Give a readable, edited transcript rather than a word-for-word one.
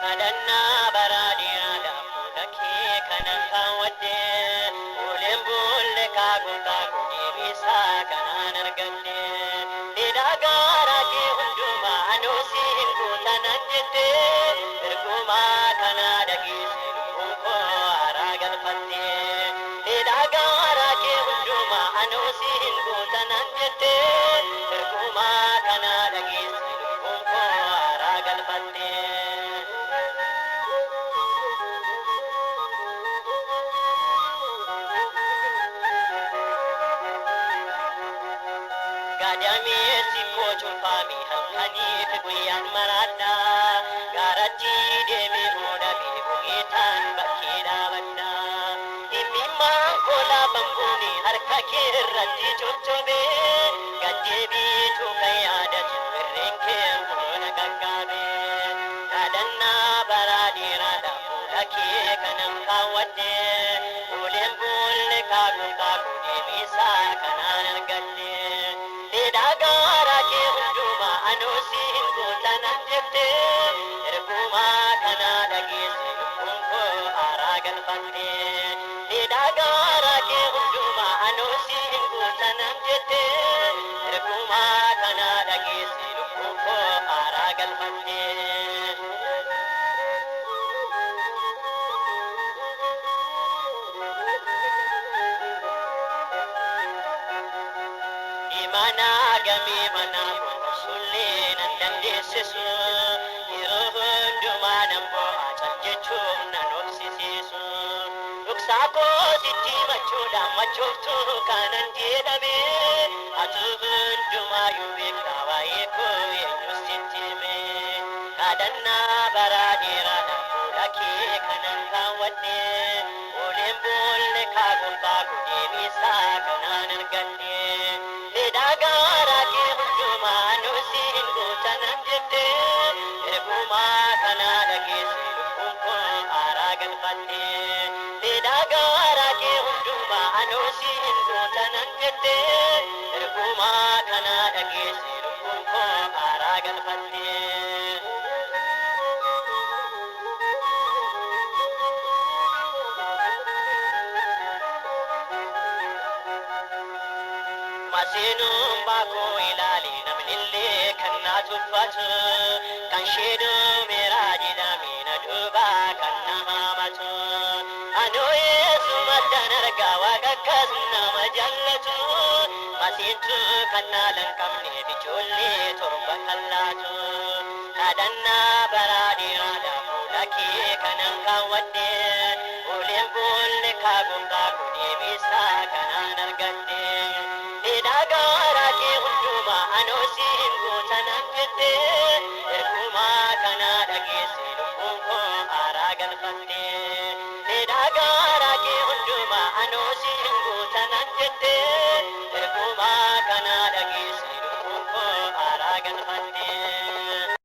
Kadhannaa bara dheeraadhaaf fuula kee kanan kaawwadhe, ooleen bulle kaa gooftaa koo deebiisaa kanaan argadhe. Fedha garaa kee hundumaa anoo siin guuta nan jette, ergumaa kana dhageesse lubbuun koo aaraa galfatte. Fedha garaa kee hundumaa anoo siin guuta nan jette, ergumaa kana dhageesse lubbuun koo aaraa galfatte. Gadameessi koo cuunfame halkaniif guyyaan maraadha. Gaaratti deemee oodhamee gogeetaan bakkee dhaabadha. Imimmaan koo laafan buune harka kee irratti coccobee, gaddeebiitu kan yaadatu irreen kee goona qaqqabe. Kadhannaa bara dheeraadhaaf fuula kee kanan kaawwadhe, ooleen bulle kaa gooftaa koo deebiisaa kanaan argadhe. Fedha garaa kee hundumaa anoo siin guuta nan jette, ergumaa kana dhageesse lubbuun koo aaraa galfatte. Fedha garaa kee hundumaa anoo siin guuta nan jette, ergumaa kana dhageesse lubbuun koo aaraa galfatte. Imaanaa gamii manaa koo obsullee nan dandeessisu, yeroo hundumaa nan bo'a cal jechuun nan obsisiisu. Dhoksaa koo sitti himachuudhaan machooftuu kanan jedhame, atu hundumaayyuu beektaa waa'ee koo eenyus sitti hime. Kadhannaa bara dheeraadhaaf fuula kee kanan kaawwadhe, ooleen bulle kaa gooftaa koo deebiisaa kanaan argadhe. Fedha garaa kee hundumaa anoo siin guuta nan jette, ergumaa kana dhageesse lubbuun koo aaraa galfatte. Fedha garaa kee hundumaa anoo siin guuta nan jette, ergumaa kana dhageesse lubbuun koo aaraa galfatte. Maseenuun baakoo ilaali namnillee kan na tuffatu, kan sheeduu meeraa jedhame na duubaa kan na haamatu. Anoo Yesuumattan argaa waaqa akkas nama jaallatu, maseentu kan na lanqabneef ijoollee 7 kan laatu. Kadhannaa bara dheeraadhaaf fuula kee kanan kaawwadhe, ooleen bulle kaa gooftaa koo deebiisaa kanaan argadhe. Fedha garaa kee hundumaa anoo siin guuta nan jette, ergumaa kana dhageesse lubbuun koo aaraa galfatte. Fedha garaa kee hundumaa anoo siin guuta nan jette, ergumaa kana dhageesse lubbuun koo aaraa galfatte.